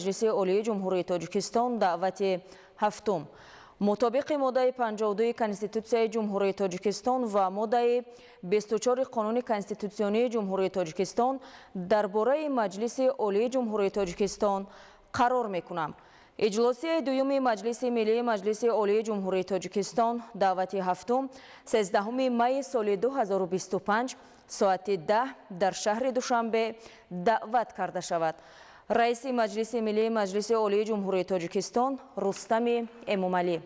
Маҷлиси Олии Ҷумҳурии Тоҷикистон, даъвати ҳафтум. Мутобиқи моддаи 52 Конститутсияи Ҷумҳурии Тоҷикистон ва моддаи 24 Қонуни Конститутсионии Ҷумҳурии Тоҷикистон дар бораи Маҷлиси Олии Ҷумҳурии Тоҷикистон қарор мекунам. Иҷлосияи дуюми Маҷлиси Миллии Маҷлиси Олии Ҷумҳурии Тоҷикистон, даъвати ҳафтум, 13 майи соли 2025 соати 10 дар шаҳри Душанбе даъват карда шавад. Раиси Маҷлиси Миллии Маҷлиси Олии Ҷумҳурии Тоҷикистон Рустами Эмомалӣ.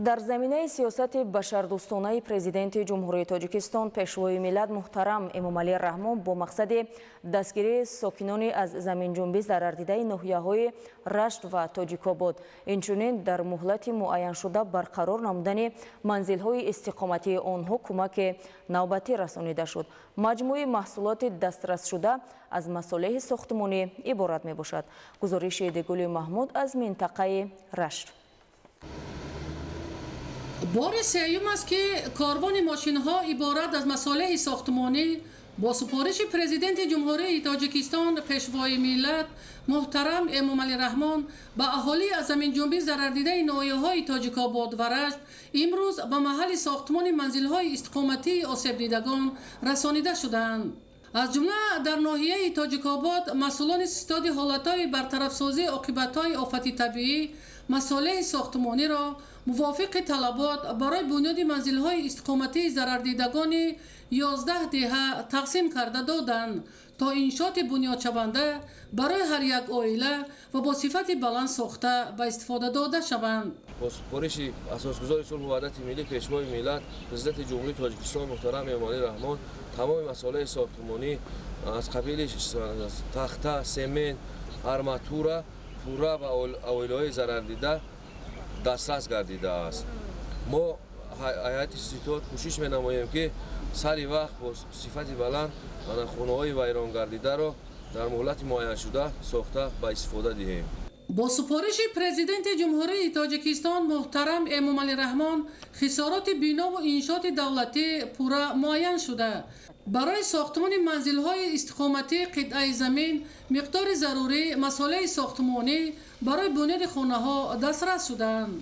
Дар заминаи сиёсати башардӯстонаи Президенти Ҷумҳурии Тоҷикистон, Пешвои миллат муҳтарам Эмомалӣ Раҳмон бо мақсади дастгирии сокинони аз заминҷунбӣ зарардидаи ноҳияҳои Рашт ва Тоҷикобод, инчунин дар муҳлати муайяншуда барқарор намудани манзилҳои истиқоматии онҳо кӯмаки навбатӣ расонида шуд. Маҷмӯи маҳсулоти дастрасшуда аз масолеҳи сохтмонӣ иборат мебошад. Гузориши Дегули Маҳмуд аз минтақаи Рашт. Бори сеюм аст, ки корвони мошинҳо иборат аз масолеҳи сохтмонӣ бо супориши Президенти Ҷумҳурии Тоҷикистон, Пешвои миллат муҳтарам Эмомалӣ Раҳмон ба аҳолии аз заминҷунбӣ зарардидаи ноҳияҳои Тоҷикобод ва Рашт имрӯз ба маҳалли сохтмони манзилҳои истиқоматии осебдидагон расонида шудаанд. Аз ҷумла дар ноҳияи Тоҷикобод масъулони ситоди ҳолатҳои бартарафсозии оқибатҳои офати табиӣ масолеҳи сохтмониро мувофиқи талабот барои бунёди манзилҳои истиқоматии зарардидагони 11 деҳа тақсим карда доданд, то иншооти бунёдшаванда барои ҳар як оила ва бо сифати баланд сохта ба истифода дода шаванд. Бо супориши Асосгузори сулҳу ваҳдати миллӣ, Пешвои миллат, Президенти Ҷумҳурии Тоҷикистон муҳтарам Эмомалӣ Раҳмон тамоми масолеҳи сохтмонӣ аз қабили тахта, семент, арматура пурра ба оилаҳои зарардида дастрас гардидааст. Мо ҳайати ситод кӯшиш менамоем, ки сари вақт бо сифати баланд хонаҳои вайронгардидаро дар муҳлати муайяншуда сохта ба истифода диҳем. Бо супориши Президенти Ҷумҳурии Тоҷикистон муҳтарам Эмомалӣ Раҳмон хисороти бинову иншооти давлатӣ пурра муайян шуда, барои сохтмони манзилҳои истиқоматӣ қитъаи замин, миқдори зарурӣ масолеҳи сохтмонӣ барои бунёди хонаҳо дастрас шудаанд.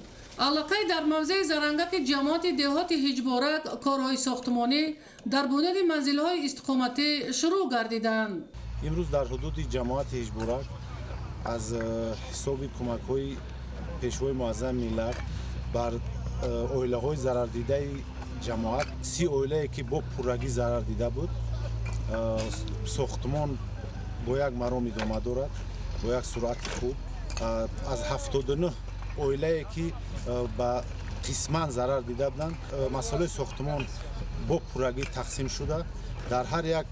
Аллакай дар мавзеи Зарангаки ҷамоати деҳоти Ҳиҷборак корҳои сохтмонӣ дар бунёди манзилҳои истиқоматӣ шурӯъ гардиданд. Имрӯз дар ҳудуди ҷамоати Ҳиҷборак аз ҳисоби кӯмакҳои Пешвои муаззами миллат бар оилаҳои зарардидаи ҷамоат, 30 оилае ки бо пуррагӣ зарар дида буд, сохтмон бо як маром идома дорад, бо як суръати хуб. Аз 79 оилае ки ба қисман зарар дида буданд, масолеҳи сохтмон бо пуррагӣ тақсим шуда, дар ҳар як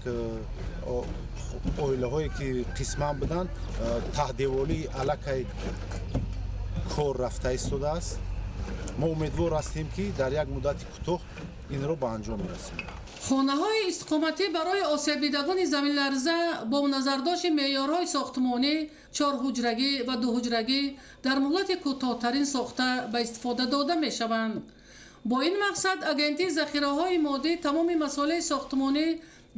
оилаҳое ки қисман буданд, таҳдеволии аллакай кор рафта истодааст. Мо умедвор ҳастем, ки дар як муддати кӯтоҳ инро ба анҷом мерасонем. Хонаҳои истиқоматӣ барои осебдидагони заминларза бо назардошти меъёрҳои сохтмонӣ чорҳуҷрагӣ ва дуҳуҷрагӣ дар муҳлати кӯтоҳтарин сохта ба истифода дода мешаванд. Бо ин мақсад Агентии захираҳои моддӣ тамоми масолеҳи сохтмонӣ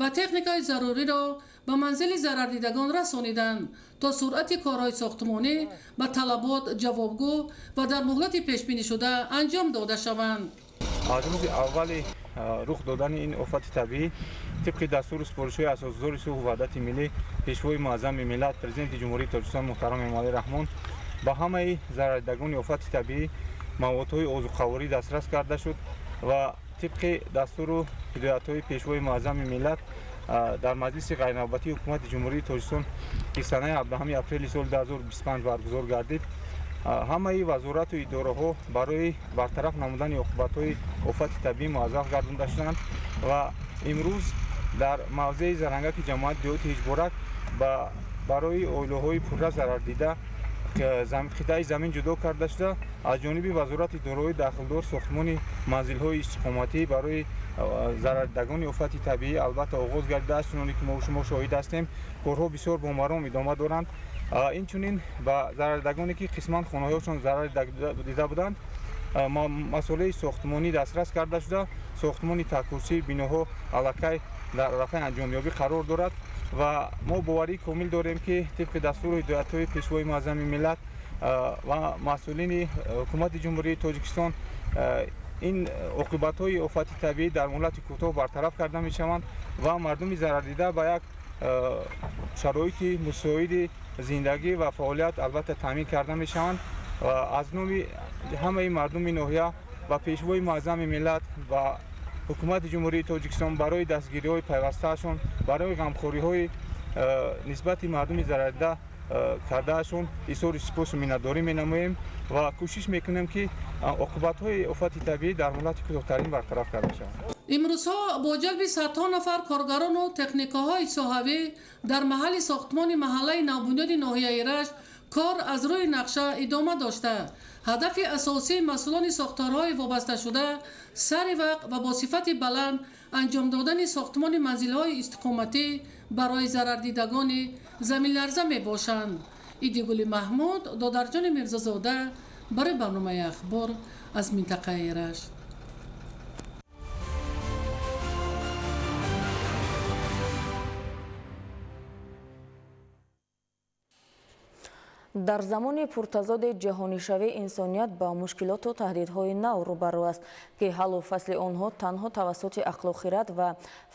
ва техникаи заруриро ба манзили зарардидагон расониданд, то суръати корҳои сохтмонӣ ба талабот ҷавобгӯ ва дар муҳлати пешбинишуда анҷом дода шаванд. Аз рӯзи аввали рух додани ин офати табиӣ, тибқи дастуру супоришҳои Асосгузори сулҳу ваҳдати миллӣ, Пешвои муаззами миллат, Президенти Ҷумҳурии Тоҷикистон муҳтарам Эмомалӣ Раҳмон ба ҳамаи зарардидагони офати табиӣ маводҳои озуқаворӣ дастрас карда шуд ва тибқи дастуру ҳидоятҳои Пешвои муаззами миллат дар маҷлиси ғайрнавбатии Ҳукумати Ҷумҳурии Тоҷикистон, ки санаи 17 апрели соли 2025 баргузор гардид, ҳамаи вазорату идораҳо барои бартараф намудани оқибатҳои офати табиӣ муаззаф гардонда шуданд ва имрӯз дар мавзеи Зарангаки ҷамоати деҳоти Ҳиҷборак барои оилаҳои пурра зарардида қитъаи замин ҷудо карда шуда, аз ҷониби вазорати идораҳои дахлдор сохтмони манзилҳои истиқоматӣ барои зарардидагони офати табиӣ албатта оғоз гардидааст. Чуноне ки мо шумо шоҳид ҳастем, корҳо бисёр бомаром идома доранд. Инчунин ба зарардидагоне ки қисман хонаҳояшон зарар дида буданд, масолеҳи сохтмонӣ дастрас карда шуда, сохтмони такурсии биноҳо аллакай дар арафаи анҷомёбӣ қарор дорад. Ва мо боварии комил дорем, ки тибқи дастуру ҳидоятҳои Пешвои муаззами миллат ва масъулини Ҳукумати Ҷумҳурии Тоҷикистон ин оқибатҳои офати табиӣ дар муҳлати кӯтоҳ бартараф карда мешаванд ва мардуми зарардида ба як шароити мусоиди зиндагӣ ва фаъолият албатта таъмин карда мешаванд. Аз номи ҳамаи мардуми ноҳия ва Пешвои муаззами миллат ва Ҳукумати Ҷумҳурии Тоҷикистон барои дастгириҳои пайвастаашон, барои ғамхориҳои нисбати мардуми зарардида кардаашон изҳори сипосу миннатдорӣ менамоем ва кӯшиш мекунем, ки оқибатҳои офати табиӣ дар муҳлати кӯтоҳтарин бартараф карда шаванд. Имрӯзҳо бо ҷалби садҳо нафар коргарону техникаҳои соҳавӣ дар маҳалли сохтмони маҳаллаи навбунёди ноҳияи Рашт кор аз рӯи нақша идома дошта, ҳадафи асосии масъулони сохторҳои вобасташуда сари вақт ва бо сифати баланд анҷом додани сохтмони манзилҳои истиқоматӣ барои зарардидагони заминларза мебошанд. Идигули Маҳмуд, Додарҷони Мирзозода барои барномаи «Ахбор» аз минтақаи Рашт. Дар замони пуртазоди ҷаҳонишавӣ инсоният ба мушкилоту таҳдидҳои нав рӯбарӯ аст, ки ҳаллу фасли онҳо танҳо тавассути ақлу хират ва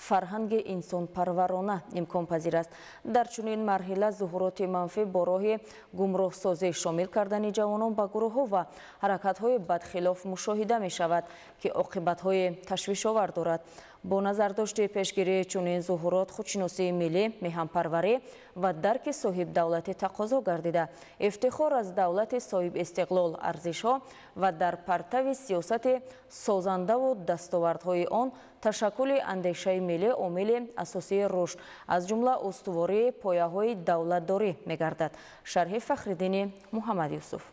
фарҳанги инсонпарварона имконпазир аст. Дар чунин марҳила зуҳуроти манфӣ бо роҳи гумроҳсозӣ, шомил кардани ҷавонон ба гурӯҳҳо ва ҳаракатҳои бадхилоф мушоҳида мешавад, ки оқибатҳои ташвишовар дорад. Бо назардошти пешгирии чунин зуҳурот, худшиносии миллӣ, меҳанпарварӣ ва дарки соҳибдавлатӣ тақозо гардида, ифтихор аз давлати соҳибистиқлол, арзишҳо ва дар партави сиёсати созандаву дастовардҳои он ташаккули андешаи миллӣ омили асосии рушд, аз ҷумла устувории пояҳои давлатдорӣ мегардад. Шарҳи Фахриддини Муҳаммадюсуф.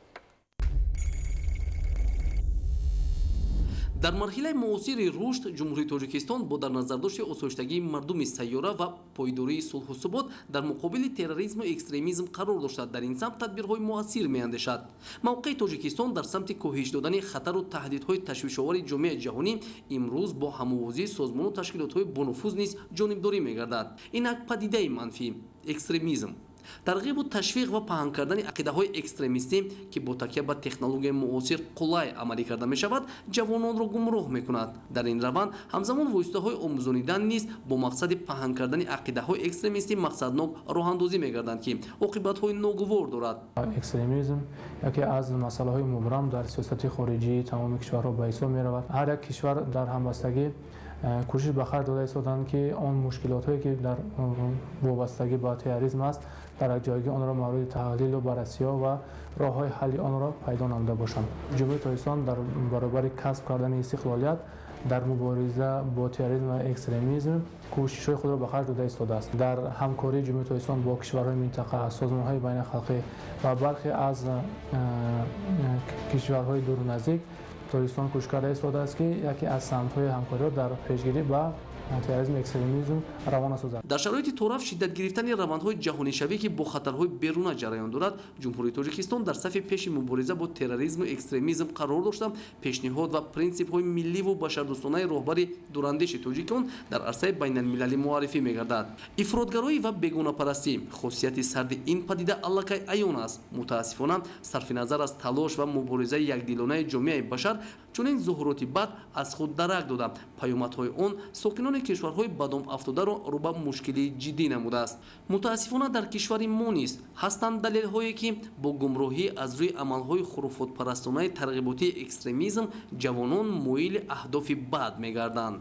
Дар марҳилаи муосири рушд Ҷумҳурии Тоҷикистон бо дар назардошти осоиштагии мардуми сайёра ва пойдории сулҳу субот дар муқобили терроризму экстремизм қарор дошта, дар ин самт тадбирҳои муассир меандешад. Мавқеи Тоҷикистон дар самти коҳиш додани хатару таҳдидҳои ташвишовари ҷомеаи ҷаҳонӣ имрӯз бо ҳамовозии созмону ташкилотҳои бонуфуз низ ҷонибдорӣ мегардад. Инак, падидаи манфӣ экстремизм, тарғибу ташвиқ ва паҳн кардани ақидаҳои экстремистӣ, ки бо такя ба технологияи муосир қулай амалӣ карда мешавад, ҷавононро гумроҳ мекунад. Дар ин раванд ҳамзамон воситаҳои омӯзонидан низ бо мақсади паҳн кардани ақидаҳои экстремистӣ мақсаднок роҳандозӣ мегарданд, ки оқибатҳои ногувор дорад. Экстремизм яке аз масъалаҳои мубрам дар сиёсати хориҷии тамоми кишварҳо ба ҳисоб меравад. Ҳар як кишвар дар ҳамбастагӣ кӯшиш ба харҷ дода истоданд, ки он мушкилотҳое, ки дар вобастагӣ ба терроризм аст, дар якҷоягӣ онро мавриди таҳлилу баррасиҳо ва роҳҳои ҳалли онро пайдо намуда бошанд. Ҷумҳурии Тоҷикистон дар баробари касб кардани истиқлолият дар мубориза бо терроризм ва экстремизм кӯшишҳои худро ба харҷ дода истодааст. Дар ҳамкории Ҷумҳурии Тоҷикистон бо кишварҳои минтақа, созмонҳои байналхалқӣ ва бархе аз кишварҳои дуру наздик Тоҷикистон кӯшиш карда истодааст, ки яке аз самтҳои ҳамкориҳо дар пешгирӣ ба терроризм, экстремизм равона созад. Дар шароити тораф шиддат гирифтани равандҳои ҷаҳонишавӣ, ки бо хатарҳои беруна ҷараён дорад, Ҷумҳурии Тоҷикистон дар сафи пеши мубориза бо терроризму экстремизм қарор дошта, пешниҳод ва принсипҳои милливу башардӯстонаи роҳбари дурандеши тоҷикон дар арсаи байналмилалӣ муаррифӣ мегардад. Ифротгароӣ ва бегонапарастӣ хосияти сарди ин падида аллакай аён аст. Мутаассифона, сарфи назар аз талош ва муборизаи якдилонаи ҷомеаи башар, чунин зуҳуроти бад аз худ дарак дода, паёмадҳои он сокинони кишварҳои бадом афтодаро рӯ ба мушкилии ҷиддӣ намудааст. Мутаассифона, дар кишвари мо низ ҳастанд далелҳое, ки бо гумроҳӣ аз рӯи амалҳои хуруфотпарастонаи тарғиботии экстремизм ҷавонон моили аҳдофи бад мегарданд.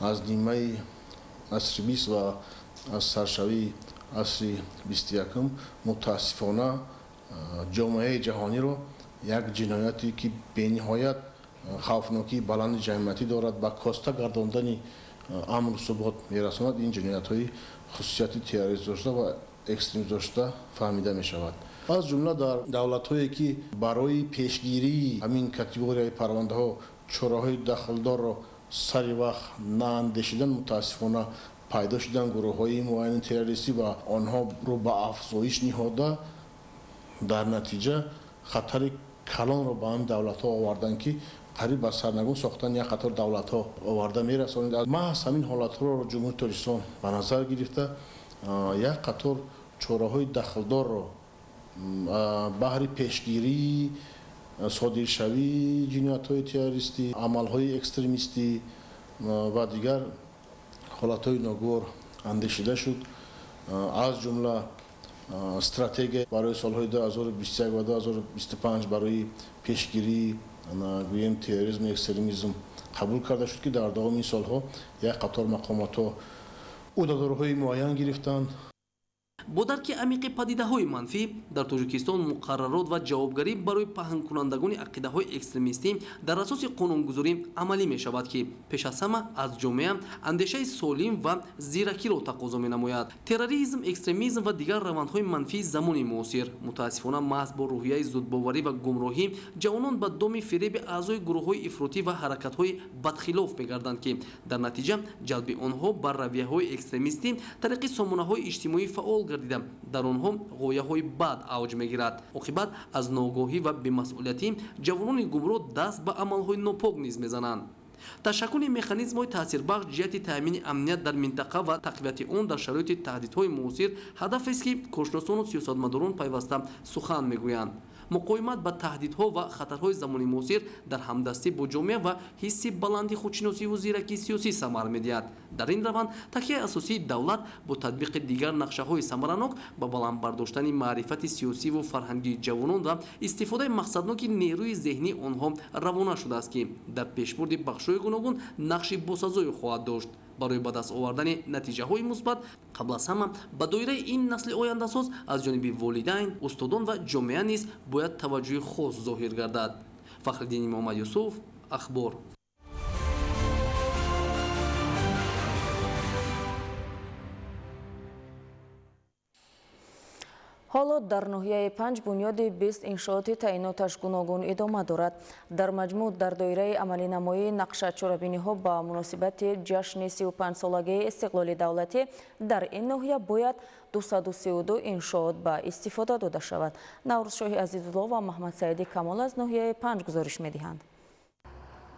Аз нимаи асри 20 ва аз саршавии асри 21-ум мутаассифона ҷомеаи ҷаҳониро як ҷинояте, ки бениҳоят хавфнокии баланди ҷамъиятӣ дорад, ба коста гардондани амру субот мерасонад, ин ҷиноятҳои хусусияти террорист дошта ва экстремист дошта фаҳмида мешавад. Аз ҷумла дар давлатҳое, ки барои пешгирии ҳамин категорияи парвандаҳо чораҳои дахлдорро сари вақт наандешидан, мутаассифона пайдо шудан гурӯҳҳои муайяни террористӣ ва онҳоро ба афзоиш ниҳода, дар натиҷа хатари калонро ба ҳамин давлатҳо оварданд, ки Қариб ба сарнагун сохтани як қатор давлатҳо оварда мерасонид. Маҳз ҳамин ҳолатҳоро Ҷумҳурии Тоҷикистон ба назар гирифта, як қатор чораҳои дахлдорро баҳри пешгирии содиршавии ҷиноятҳои террористӣ, амалҳои экстремистӣ ва дигар ҳолатҳои ногувор андешида шуд. Аз ҷумла стратегия барои солҳои 2021 ва 2025 барои пешгирии гӯем терроризму экстремизм қабул карда шуд, ки дар давоми ин солҳо як қатор мақомотҳо ӯҳдадориҳои муайян гирифтанд. Бо дарки амиқи падидаҳои манфӣ дар Тоҷикистон муқаррарот ва ҷавобгарӣ барои паҳнкунандагони ақидаҳои экстремистӣ дар асоси қонунгузорӣ амалӣ мешавад, ки пеш аз ҳама аз ҷомеа андешаи солим ва зиракиро тақозо менамояд. Терроризм, экстремизм ва дигар равандҳои манфии замони муосир мутаассифона маҳз бо рӯҳияи зудбоварӣ ва гумроҳӣ ҷавонон ба доми фиреби аъзои гурӯҳҳои ифротӣ ва ҳаракатҳои бадхилоф мегарданд, ки дар натиҷа ҷалби онҳо ба равияҳои экстремистӣ тариқи сомонаҳои иҷтимоӣ фаъол гардида, дар онҳо ғояҳои бад авҷ мегирад. Оқибат аз ногоҳӣ ва бемасъулиятӣ ҷавонони гумроҳ даст ба амалҳои нопок низ мезананд. Ташаккули механизмҳои таъсирбахш ҷиҳати таъмини амният дар минтақа ва тақвияти он дар шароити таҳдидҳои муосир ҳадафест, ки коршиносону сиёсатмадорон пайваста сухан мегӯянд. Муқовимат ба таҳдидҳо ва хатарҳои замони муосир дар ҳамдастӣ бо ҷомеа ва ҳисси баланди худшиносиву зиракии сиёсӣ самар медиҳад. Дар ин раванд такияи асосии давлат бо татбиқи дигар нақшаҳои самаранок ба баланд бардоштани маърифати сиёсиву фарҳангии ҷавонон ва истифодаи мақсадноки нерӯи зеҳнии онҳо равона шудааст, ки дар пешбурди бахшҳои гуногун нақши босазое хоҳад дошт. Барои ба даст овардани натиҷаҳои мусбат қабл аз ҳама ба доираи ин насли ояндасоз аз ҷониби волидайн, устодон ва ҷомеа низ бояд таваҷҷӯҳи хос зоҳир гардад. Фахриддини Муҳаммад Юсуф, Ахбор. Ҳоло дар ноҳияи 5 бунёди 20 иншооти таъиноташ гуногун идома дорад. Дар маҷмӯъ дар доираи амалинамоии нақша чорабиниҳо ба муносибати ҷашни 35-солагии истиқлоли давлатӣ дар ин ноҳия бояд 232 иншоот ба истифода дода шавад. Наврӯзшоҳи Азизулло ва Маҳмадсаиди Камол аз ноҳияи 5 гузориш медиҳанд.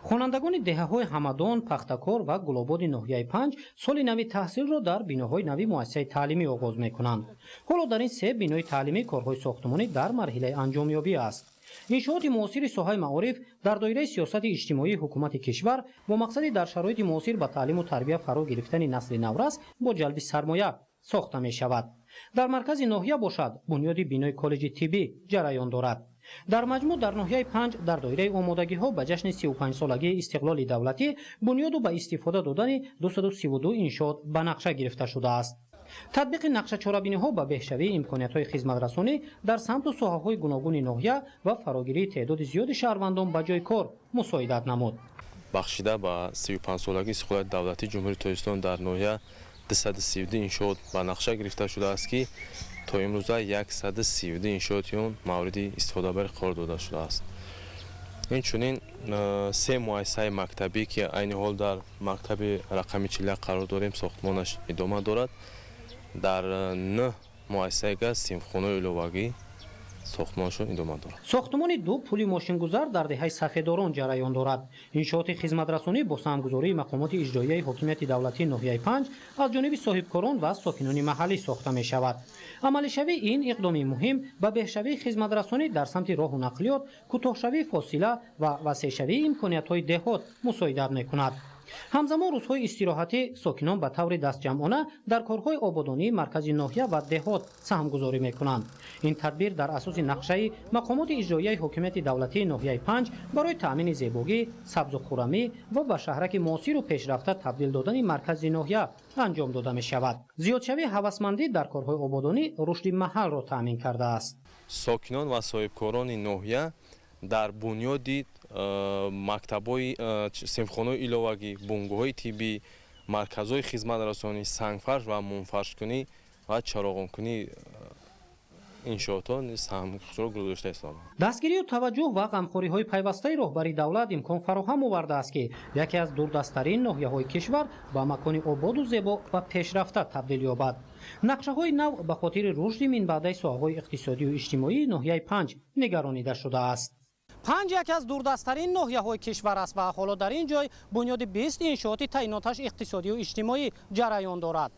Хонандагони деҳаҳои Ҳамадон, Пахтакор ва Гулободи ноҳияи 5 соли нави таҳсилро дар биноҳои нави муассисаи таълимӣ оғоз мекунанд. Ҳоло дар ин се бинои таълимӣ корҳои сохтмонӣ дар марҳилаи анҷомёбӣ аст. Иншооти муосири соҳаи маориф дар доираи сиёсати иҷтимоии ҳукумати кишвар бо мақсади дар шароити муосир ба таълиму тарбия фаро гирифтани насли наврас бо ҷалби сармоя сохта мешавад. Дар маркази ноҳия бошад бунёди бинои коллеҷи тиббӣ ҷараён дорад. Дар маҷмӯъ дар ноҳияи 5 дар доираи омодагиҳо ба ҷашни 35-солагии истиқлоли давлатӣ бунёду ба истифода додани 232 иншоот ба нақша гирифта шудааст. Татбиқи нақшачорабиниҳо ба беҳшавии имкониятҳои хизматрасонӣ дар самту соҳаҳои гуногуни ноҳия ва фарогирии теъдоди зиёди шаҳрвандон ба ҷои кор мусоидат намуд. Бахшида ба 35-солагии истиқлоли давлатии Ҷумҳурии Тоҷикистон дар ноҳия 232 иншоот ба нақша гирифта шудааст, ки то имрӯза 132 иншооти он мавриди истифодабарӣ қарор дода шудааст. Инчунин се муассисаи мактабӣ, ки айни ҳол дар мактаби рақами 41 қарор дорем, сохтмонаш идома дорад. Дар 9 муассисаи газ синфхонаи иловагӣ сохтмонашон идома дорад. Сохтмони ду пули мошингузар дар деҳаи Сафедорон ҷараён дорад. Иншооти хизматрасонӣ бо саҳмгузории мақомоти иҷроияи ҳокимияти давлатии ноҳияи 5 аз ҷониби соҳибкорон ва сокинони маҳаллӣ сохта мешавад. Амалишавии ин иқдоми муҳим ба беҳшавии хизматрасонӣ дар самти роҳу нақлиёт, кӯтоҳшавии фосила ва васеъшавии имкониятҳои деҳот мусоидат мекунад. Ҳамзамон рӯзҳои истироҳатӣ сокинон ба таври дастҷамъона дар корҳои ободонии маркази ноҳия ва деҳот саҳмгузорӣ мекунанд. Ин тадбир дар асоси нақшаи мақомоти иҷроияи ҳокимияти давлатии ноҳияи 5 барои таъмини зебогӣ, сабзу хуррамӣ ва ба шаҳраки муосиру пешрафта табдил додани маркази ноҳия анҷом дода мешавад. Зиёдшавии ҳавасмандӣ дар корҳои ободонӣ рушди маҳалро таъмин кардааст. Сокинон ва соҳибкорони ноҳия дар бунёди мактабҳои синфхонаҳои иловагӣ, бунгоҳҳои тиббӣ, марказҳои хизматрасонӣ, сангфарш ва мумфаршкунӣ ва чароғонкунӣ иншоотҳо саҳми худро гузошта истодаанд. Дастгирию таваҷҷӯҳ ва ғамхориҳои пайвастаи роҳбари давлат имкон фароҳам овардааст, ки яке аз дурдасттарин ноҳияҳои кишвар ба макони ободу зебо ва пешрафта табдил ёбад. Нақшаҳои нав ба хотири рушди минбаъдаи соҳаҳои иқтисодию иҷтимоии ноҳияи 5 нигаронида шудааст. Панҷ яке аз дурдасттарин ноҳияҳои кишвар аст ва ҳоло дар ин ҷой бунёди 20 иншооти таъиноташ иқтисодию иҷтимоӣ ҷараён дорад.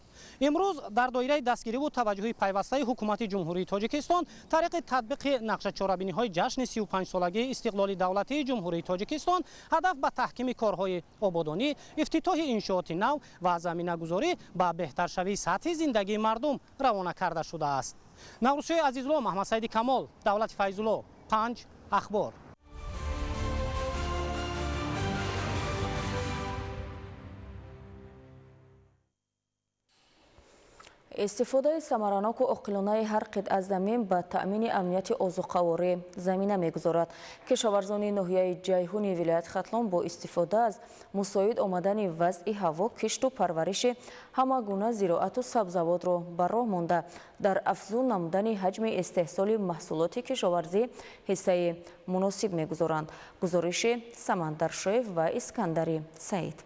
Имрӯз дар доираи дастгириву таваҷҷӯҳи пайвастаи ҳукумати Ҷумҳурии Тоҷикистон тариқи татбиқи нақшачорабиниҳои ҷашни 35-солагии истиқлоли давлатии Ҷумҳурии Тоҷикистон ҳадаф ба таҳкими корҳои ободонӣ, ифтитоҳи иншооти нав ва заминагузорӣ ба беҳтаршавии сатҳи зиндагии мардум равона карда шудааст. Наврӯзшоҳи Азизулло, Маҳмадсаиди Камол, Давлати Файзулло, Панҷ, Ахбор. Истифодаи самараноку оқилонаи ҳар қитъа замин ба таъмини амнияти озуқаворӣ замина мегузорад. Кишоварзони ноҳияи Ҷайҳуни вилояти Хатлон бо истифода аз мусоид омадани вазъи ҳаво кишту парвариши ҳама гуна зироату сабзавотро ба роҳ монда, дар афзун намудани ҳаҷми истеҳсоли маҳсулоти кишоварзӣ ҳиссаи муносиб мегузоранд. Гузориши Самандаршоев ва Искандари Саид.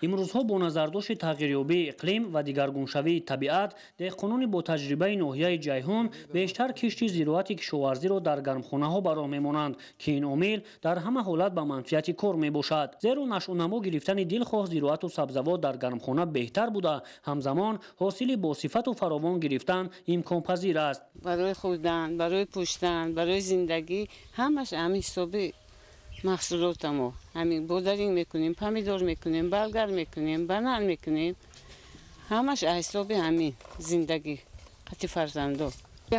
Имрӯзҳо бо назардошти тағйирёбии иқлим ва дигаргуншавии табиат, деҳқонони бо таҷрибаи ноҳияи Ҷайҳун бештар кишти зироати кишоварзиро дар гармхонаҳо ба роҳ мемонанд, ки ин омил дар ҳама ҳолат ба манфиати кор мебошад. Зеро нашъунамо гирифтани дилхоҳ зироату сабзавот дар гармхона беҳтар буда, ҳамзамон ҳосили босифату фаровон гирифтан имконпазир аст. Барои хӯрдан, барои пӯштан, барои зиндагӣ ҳамаш ҳамин ҳисоби маҳсулотамо. Ҳамин бодаринг мекунем, помидор мекунем, болгар мекунем, банан мекунем. Ҳамаш ҳисоби ҳамин зиндагӣ қати фарзандо.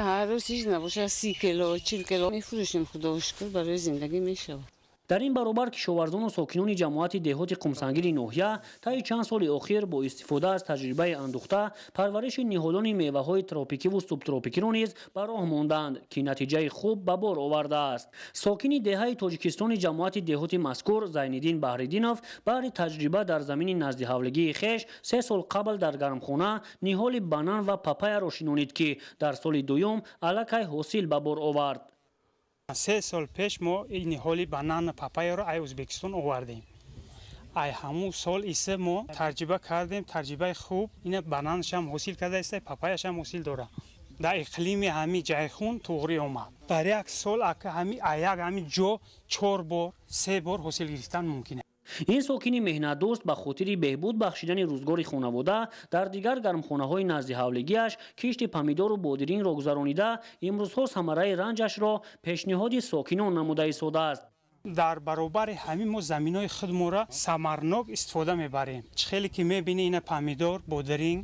Ҳар рӯз ҳеҷ набошад 30 кило, 40 кило мефурӯшем, худо шукр, барои зиндагӣ мешавад. Дар ин баробар кишоварзону сокинони ҷамоати деҳоти Қумсангири ноҳия таи чанд соли охир бо истифода аз таҷрибаи андӯхта парвариши ниҳолони меваҳои тропикиву субтропикиро низ ба роҳ монданд, ки натиҷаи хуб ба бор овардааст. Сокини деҳаи Тоҷикистони ҷамоати деҳоти мазкур Зайниддин Баҳриддинов баҳри таҷриба дар замини наздиҳавлигии хеш 3 сол қабл дар гармхона ниҳоли банан ва папаяро шинонид, ки дар соли дуюм аллакай ҳосил ба бор овард. 3 сол пеш мо ин ниҳоли банан папаяро ай Ӯзбекистон овардем. Ай ҳамун сол исе мо таҷриба кардем, таҷрибаи хуб, ина бананашам ҳосил кардааст, папаяшам ҳосил дорад. Дар иқлими ҳами Ҷайҳун туғри омад. Дар як сол ҳами аяк ҳами ҷо 4 бор, 3 бор ҳосил гирифтан мумкин аст. Ин сокини меҳнатдӯст ба хотири беҳбуд бахшидани рӯзгори хонавода дар дигар гармхонаҳои наздиҳавлигиаш кишти помидору бодирингро гузаронида, имрӯзҳо самараи ранҷашро пешниҳоди сокинон намуда истодааст. Дар баробари ҳамин мо заминҳои худмонро самарнок истифода мебарем. Чӣ хеле ки мебинӣ, ина помидор, бодиринг,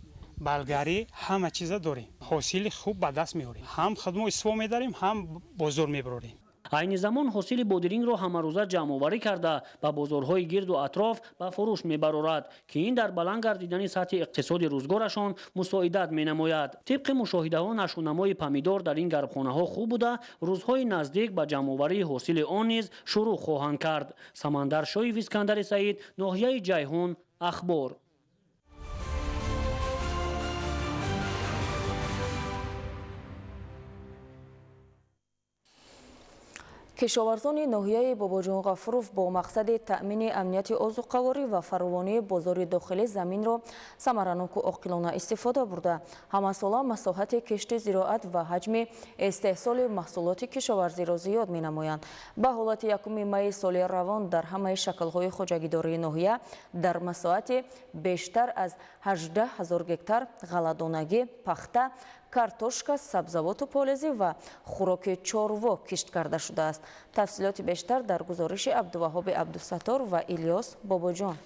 болгарӣ ҳама чиза дорем. Ҳосили хуб ба даст меорем. Ҳам худмо истифода медарем, ҳам бозор мебарорем. Айни замон ҳосили бодирингро ҳамарӯза ҷамъоварӣ карда ба бозорҳои гирду атроф ба фурӯш мебарорад, ки ин дар баланд гардидани сатҳи иқтисоди рӯзгорашон мусоидат менамояд. Тибқи мушоҳидаҳо нашъунамои помидор дар ин гармхонаҳо хуб буда, рӯзҳои наздик ба ҷамъоварии ҳосили он низ шурӯъ хоҳанд кард. Самандар Шоев, Искандари Саид, ноҳияи Ҷайҳун, Ахбор. Кишоварзони ноҳияи Бобоҷон Ғафуров бо мақсади таъмини амнияти озуқаворӣ ва фаровонии бозори дохилӣ заминро самараноку оқилона истифода бурда, ҳамасола масоҳати кишти зироат ва ҳаҷми истеҳсоли маҳсулоти кишоварзиро зиёд менамоянд. Ба ҳолати 1 майи соли равон дар ҳамаи шаклҳои хоҷагидории ноҳия дар масоҳати бештар аз 18 000 гектар ғалладонагӣ, пахта, картошка, сабзавоту полезӣ ва хӯроки чорво кишт карда шудааст. Тафсилоти бештар дар гузориши Абдуваҳоби Абдусаттор ва Илёс Бобоҷон.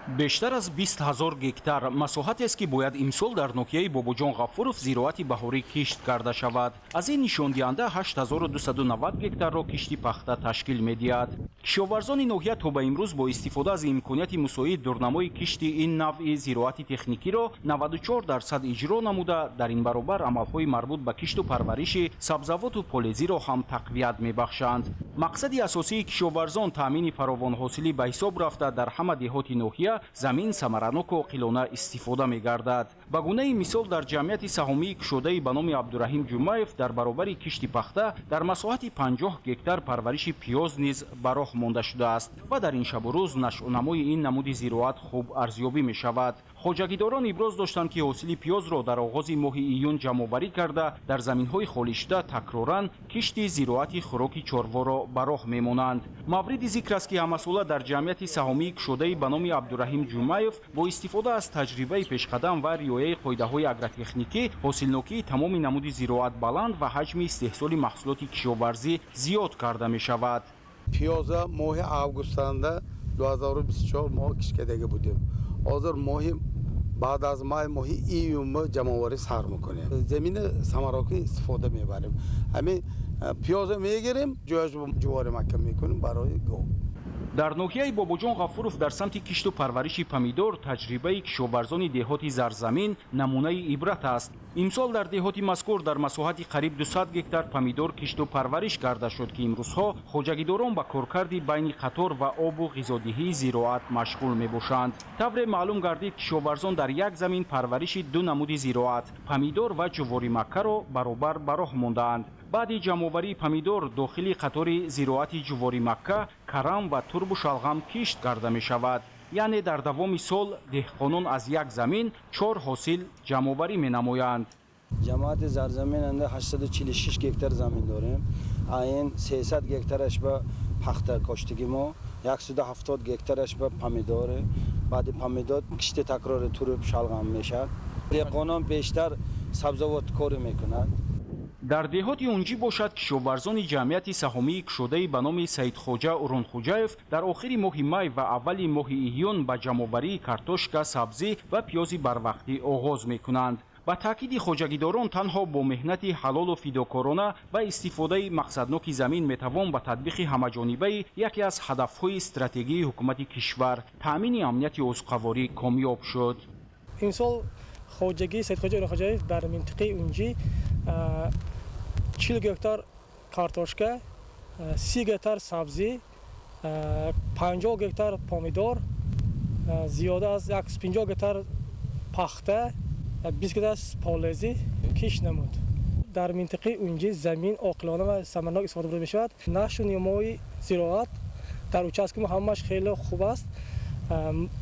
Бештар аз 20 000 гектар масоҳатест, ки бояд имсол дар ноҳияи Бобоҷон Ғафуров зироати баҳорӣ кишт карда шавад. Аз ин нишондиҳанда 8290 гектарро кишти пахта ташкил медиҳад. Кишоварзони ноҳия то ба имрӯз бо истифода аз имконияти мусоид дурнамои кишти ин навъи зироати техникиро 94% иҷро намуда, дар ин баробар амалҳои марбут ба кишту парвариши сабзавоту полезиро ҳам тақвият мебахшанд. Мақсади асосии кишоварзон таъмини фаровонҳосилӣ ба ҳисоб рафта, дар ҳама деҳоти ноҳия замин самараноку оқилона истифода мегардад. Ба гунаи мисол, дар ҷамъияти саҳомии кушодаи ба номи Абдураҳим Ҷумаев дар баробари кишти пахта дар масоҳати 50 гектар парвариши пиёз низ ба роҳ монда шудааст ва дар ин шабу рӯз нашъунамои ин намуди зироат хуб арзёбӣ мешавад. Хоҷагидорон иброз доштанд, ки ҳосили пиёзро дар оғози моҳи июн ҷамъоварӣ карда, дар заминҳои холишуда такроран кишти зироати хӯроки чорворо ба роҳ мемонанд. Мавриди зикр аст, ки ҳамасола дар ҷамъияти саҳомии кушодаи ба номи Абдураҳим Ҷумаев бо истифода аз таҷрибаи пешқадам ва риояи қоидаҳои агротехникӣ ҳосилнокии тамоми намуди зироат баланд ва ҳаҷми истеҳсоли маҳсулоти кишоварзӣ зиёд карда мешавад. Пиёза моҳи августанда 2024 моҳ кишт кардага будем. Ҳозир моҳи баъд аз май моҳи июн ҷамъоварӣ сар мекунем. Замини самарокӣ истифода мебарем. Ҳамин пиёза мегирем, ҷояш ҷувори макка мекунем барои гов. Дар ноҳияи Бобоҷон Ғафуров дар самти кишту парвариши помидор таҷрибаи кишоварзони деҳоти Зарзамин намунаи ибрат аст. Имсол дар деҳоти мазкур дар масоҳати қариб 200 гектар помидор кишту парвариш карда шуд, ки имрӯзҳо хоҷагидорон ба коркарди байни қатор ва обу ғизодиҳии зироат машғул мебошанд. Тавре маълум гардид, кишоварзон дар як замин парвариши ду намуди зироат помидор ва ҷувори маккаро баробар ба роҳ мондаанд. Баъди ҷамъоварии помидор дохили қатори зироати ҷувори макка карам ва турбу шалғам кишт карда мешавад. Яъне дар давоми сол деҳқонон аз як замин 4 ҳосил ҷамъоварӣ менамоянд. Ҷамоати Зарзамин анда 846 гектар замин дорем. Ин 300 гектараш ба пахта коштагӣ мо, 170 гектараш ба помидор. Баъди помидор кишти такрори турб шалғам мешавад. Деҳқонон бештар сабзавоткорӣ мекунанд. Дар деҳоти Унҷӣ бошад, кишоварзони ҷамъияти саҳомии кушодаи ба номи Саидхоҷа Урунхуҷаев дар охири моҳи май ва аввали моҳи июн ба ҷамъоварии картошка, сабзӣ ва пиёзи барвақтӣ оғоз мекунанд. Ба таъкиди хоҷагидорон танҳо бо меҳнати ҳалолу фидокорона ва истифодаи мақсадноки замин метавон ба татбиқи ҳамаҷонибаи яке аз ҳадафҳои стратегии ҳукумати кишвар таъмини амнияти озуқаворӣ комёб шуд. Имсол хоҷагии Саидхоҷа Урунхуҷаев дар минтиқаи Унҷӣ 40 гектар картошка, 30 гектар сабзӣ, 50 гектар помидор, зиёда аз 150 гектар пахта, 20 гектар полезӣ кишт намуд. Дар минтиқаи Унҷӣ замин оқилона ва самарнок истифода бурда мешавад. Нашу намои зироат дар участки мо ҳамааш хеле хуб аст.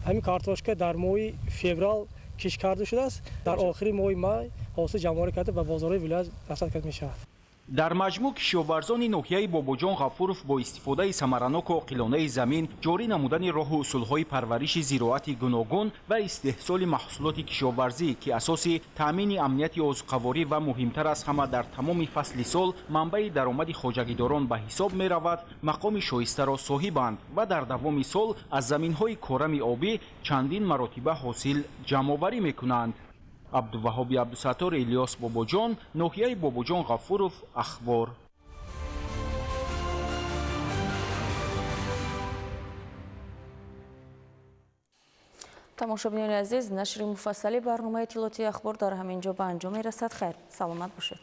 Ҳамин картошка дар моҳи феврал кишт карда шудааст. Дар охири моҳи май ҳосил ҷамъоварӣ карда ба бозорҳои вилоят расад карда мешавад. Дар маҷмӯъ кишоварзони ноҳияи Бобоҷон Ғафуров бо истифодаи самараноку оқилонаи замин, ҷорӣ намудани роҳу усулҳои парвариши зироати гуногун ва истеҳсоли маҳсулоти кишоварзӣ, ки асоси таъмини амнияти озуқаворӣ ва муҳимтар аз ҳама дар тамоми фасли сол манбаи даромади хоҷагидорон ба ҳисоб меравад, мақоми шоистаро соҳибанд ва дар давоми сол аз заминҳои корами обӣ чандин маротиба ҳосил ҷамъоварӣ мекунанд. Абдуваҳоби Абдусаттор, Илёс Бобоҷон, ноҳияи Бобоҷон Ғафуров, Ахбор. Тамошобинони азиз, нашри муфассали барномаи иттилоотии Ахбор дар ҳамин ҷо ба анҷом мерасад. Хайр, саломат бошед.